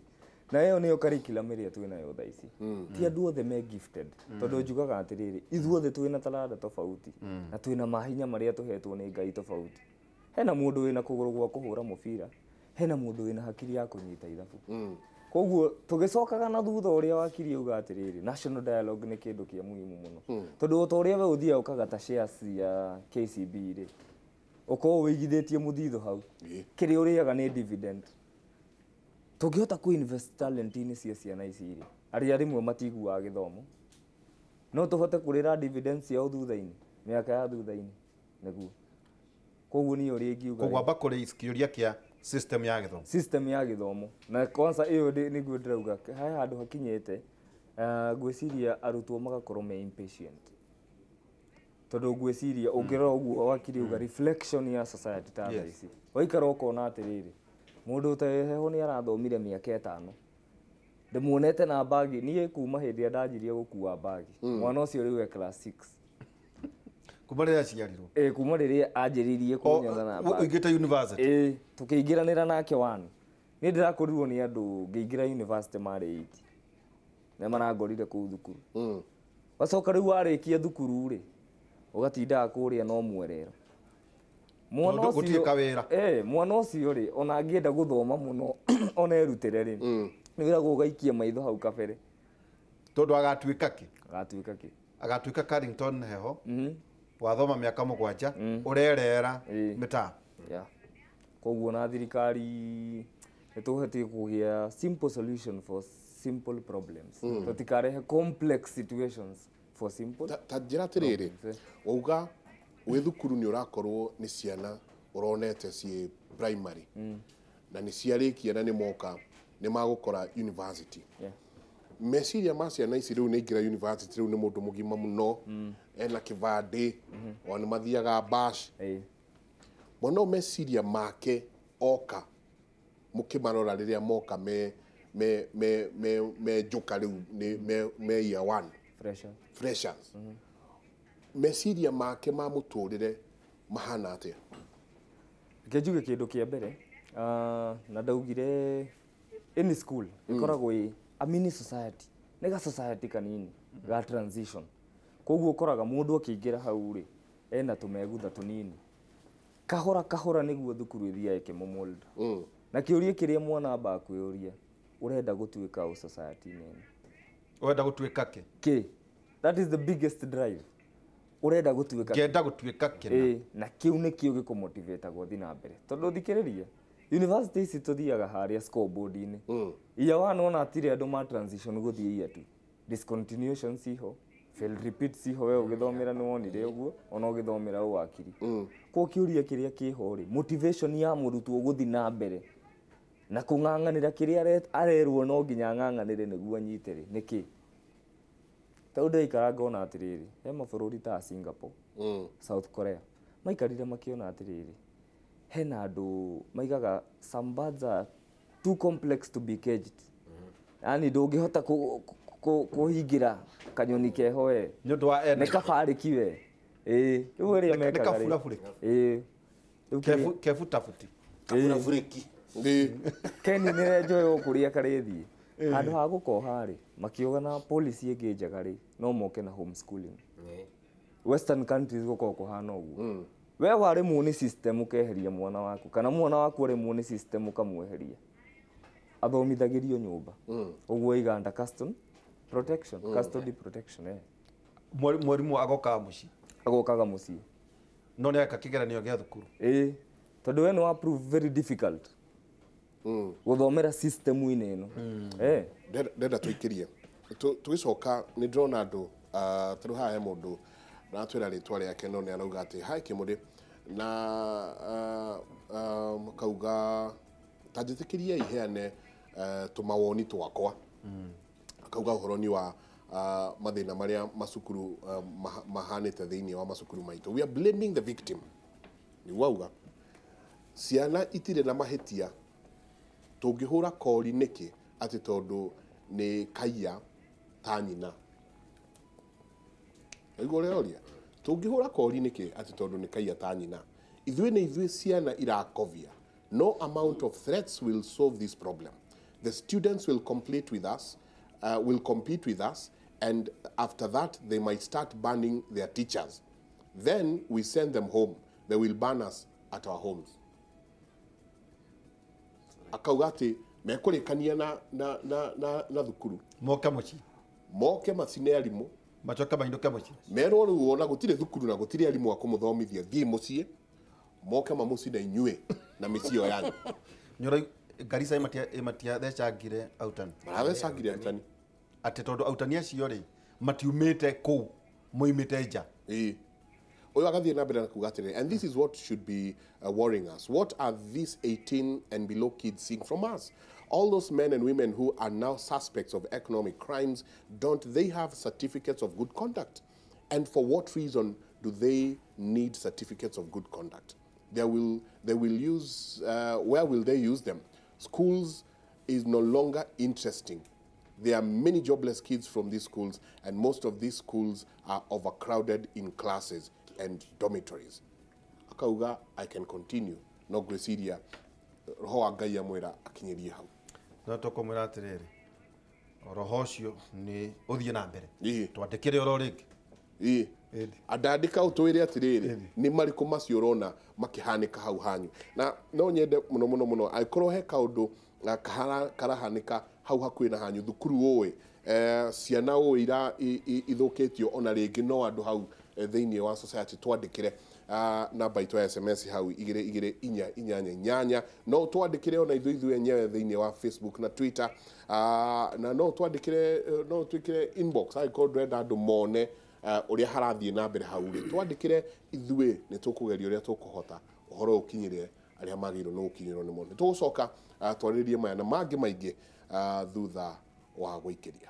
Na ĩyo nĩyo curriculum ĩrĩa twĩnayo thaa ici. Ti andũ othe me gifted. Tondũ njugaga atĩrĩrĩ, ithuothe twĩna taranda tofauti na twĩna mahinya marĩa tũhetwo nĩ Ngai tofauti. Hena mũndũ wĩna kũgũrũ gwa kũhũra mũbira, hena mũndũ wĩna hakiri ya kũnyita ithabu. Koguo tũgĩcokaga na thutha ũrĩa wakiri auga atĩrĩrĩ, national dialogue nĩ kĩndũ kĩa muhimu mũno. Tondũ o ta ũrĩa we ũthiaga ũkagata shares ya KCB rĩ, ũkorwo wĩigithĩtie mũthithũ hau. Kĩrĩa ũrĩaga nĩ dividend. Tũngĩhota kũ invest talent-inĩ cia ciana ici rĩ, arĩa rĩmwe matiguaga gĩthomo, no tũhote kũrĩra dividends ciao thutha-inĩ, mĩaka ya thutha-inĩ nĩguo. Koguo niĩ ũrĩa ingiuga Koguo amba kũrĩ kĩũria kĩa system ya gĩthomo. System ya gĩthomo. Na kwanza ĩyo nĩguo ndĩrauga he handũ hakinyĩte, ngwĩciria arutwo magakorwo me impatient. Tondũ ngwĩciria ũngĩrora ũguo wakiri uga reflection ya society ta thaa ici. Waikara ũkona atĩrĩrĩ, mũndũ ũtarĩ heho nĩ arathomire mĩaka 5. Ndĩmuonete na bagi, niĩ kuma hĩndĩ ĩrĩa ndanjirie gũkua bagi. Mwana ũcio rĩu e class 6. Kuma rĩrĩa aciarirwo. Ĩ kuma rĩrĩa anjĩrĩirie kũnyona na bagi. Ũingĩte university. Ĩ tũkĩingĩranĩra nake one. Niĩ ndĩrakorirwo nĩ andũ ngĩingĩra university marĩ 8. Na marangorire kũu thukuru. Wacoka rĩu warĩkia thukuru rĩ, ũgatindaga kũrĩa no mwerero. Mwana Tondũ gũtirĩ kawĩra. Mwana ũcio rĩ, ona angĩenda gũthoma mũno, ona erutĩre rĩ, nĩ wĩragwo ũgaikia maitho hau kabere. Tondũ agatuĩka kĩ? Agatuĩka kĩ? Agatuĩka Carrington Heho. Wathoma mĩaka 7, ũrerera mĩtaa. Yeah. Koguo na thirikari nĩ tũbatiĩ kũgĩa simple solution for simple problems. Tũtikarehe complex situations for simple. Ta njĩra atĩrĩrĩ, wauga wĩ thukuru nĩ ũrakorwo nĩ ciana ũronete ciĩ primary na nĩ ciarĩkia na nĩ moka nĩ magũkora university. Meciria ma ciana ici rĩu nĩ aingĩra university, rĩu nĩ mũndũ mũgima mũno, ena kĩbandĩ, ona nĩ mathiaga bash. Mwana ũyũ meciria make oka mũkĩmarora rĩrĩa moka me njũka rĩu nĩ me year one. Fresher. Freshers. Meciria make ma mũtũrĩre mahana atĩa? Reke njuge kĩndũ kĩa mbere, na ndaugire any school ĩkoragwo ĩ a mini society, nĩ ga society kanini ga transition. Koguo ũkoraga mũndũ akĩingĩra hau rĩ, ena tũmegutha tũnini. Kahora kahora nĩguo thukuru ĩthiaga ĩkĩmũmold. Na kĩũria kĩrĩa mwana ambaga kwĩyũria, ũrenda gũtuĩka ũ society-inĩ ĩno? Ũrenda gũtuĩka kĩ? Kĩ? That is the biggest drive. Ũrenda gũtuĩka kĩ? Ngenda gũtuĩka kĩna. Na kĩu nĩkĩo gĩkũmotivate gũthiĩ na mbere. Tondũ thikĩrĩria, university ici tũthiaga harĩa scoreboard-inĩ. Year one wona hatirĩ andũ ma transition gũthiĩ year two. Discontinuation ciho, fail repeat ciho, we ũgĩthomera nĩ wonire ũguo, ona ũgĩthomera ũwakiri. Kwa kĩũria kĩrĩa kĩho rĩ, motivation ya mũrutwo gũthiĩ na mbere na kũng'ang'anĩra kĩrĩa arerwo no nginya ang'ang'anĩre nĩguo anyite rĩ, nĩkĩ? Tondũ ndĩraikara ngona atĩrĩrĩ, he mabũrũri ta Singapore, South Korea, maikarire makĩona atĩrĩrĩ, hena andũ maigaga some birds are too complex to be caged. Yaani ndũngĩhota kũhingĩra kanyoni keho we. Nĩ ũndũ wa nĩ kabarĩki we. Rĩu ĩrĩa mekaga rĩ. Nĩ kaburabũrĩki. Kebutabuti. Kaburabũrĩki. Keni nĩ renjoe kũrĩa karĩthiĩ. Handũ ha gũkoha rĩ, makiuga na policy ĩngĩ njega rĩ, no moke na homeschooling. Western countries gũkoragwo kũhana ũguo. We waremwo nĩ system ũkeheria mwana waku, kana mwana waku aremwo nĩ system ũkamweheria. Athomithagĩrio nyũmba. Ũguo Uganda custom protection, custody protection. Mwarimũ agokaga mũciĩ. Agokaga mũciĩ. No nĩ eka kĩgeranio gĩa thukuru. Tondũ we nĩ wa prove very difficult. Gũthomera system-inĩ ĩno. Ndenda tũikĩrie. Tũgĩcoka nĩ ndĩrona andũ, tarĩu haha he mũndũ aratwĩra rĩtwa rĩake no nĩ arauga atĩ hi Kĩmũrĩ na kauga ta njĩtĩkĩriei heane tũmawoni twakwa. Akauga ũhoro nĩ wa mathĩna marĩa macukuru mahanĩte thĩinĩ wa macukuru maitũ. We are blaming the victim. Nĩguo auga. Ciana itirĩ na mahĩtia. Tũngĩhũra kori nĩkĩ atĩ tondũ nĩ kaiya ta nyina. Nĩguo ũrĩa ũria. Tũngĩhũra kori nĩkĩ atĩ tondũ nĩ kaiya ta nyina. Ithuĩ nĩ ithuĩ ciana irakovia. No amount of threats will solve this problem. The students will compete with us, and after that they might start banning their teachers. Then we send them home. They will ban us at our homes. Akauga atĩ mekũrĩkania na thukuru. Moke mũciĩ. Moke macine arimũ. Macoke mainũke mũciĩ. Merwo rĩu ona gũtirĩ thukuru na gũtirĩ arimũ a kũmũthomithia, thiĩ mũciĩ. Moke mamũcine inyuĩ na mĩciĩ yanyu. Nyora Garissa matiathecangire autani. Marathecangire autani. Atĩ tondũ autani acio rĩ matiumĩte kũu moimĩte nja. Ũyũ agathiĩ na mbere na kuga atĩrĩrĩ, and this is what should be worrying us. What are these 18 and below kids seeing from us? All those men and women who are now suspects of economic crimes, don't they have certificates of good conduct? And for what reason do they need certificates of good conduct? They will use, where will they use them? Schools is no longer interesting. There are many jobless kids from these schools, and most of these schools are overcrowded in classes and dormitories. Akauga, I can continue. No gwĩciria roho wa Ngai amwĩra akinyirie hau. No tũkũmwĩra atĩrĩrĩ, roho ũcio nĩ ũthiĩ na mbere. Twandĩkĩre oro rĩngĩ. Andandĩka ũtwĩre atĩrĩrĩ, nĩ marĩkũ macio ũrona makĩhanĩka hau hanyu. Na no nyende mũno mũno mũno angĩkorwo he kaũndũ karahanĩka hau hakuhĩ na hanyu, thukuru ũĩ, ciana ũĩ ithũkĩtio ona rĩngĩ no andũ hau thĩinĩ wa society, twandĩkĩre namba itũ ya SMS hau 2 2 4 8 8. No twandĩkĩre ona ithuĩ enyewe thĩinĩ wa Facebook na Twitter, na no twandĩkĩre, no twĩkĩre inbox angĩkorwo ndũrenda andũ mone ũrĩa harathiĩ na mbere hau rĩ, twandĩkĩre ithuĩ nĩ tũkũgeria ũrĩa tũkũhota ũhoro ũkinyĩre arĩa magĩrĩirwo nĩ gũkinyĩrwo nĩ mo. Nĩ tũgũcoka twarĩrĩrie maya na mangĩ maingĩ thutha wa gũikĩria.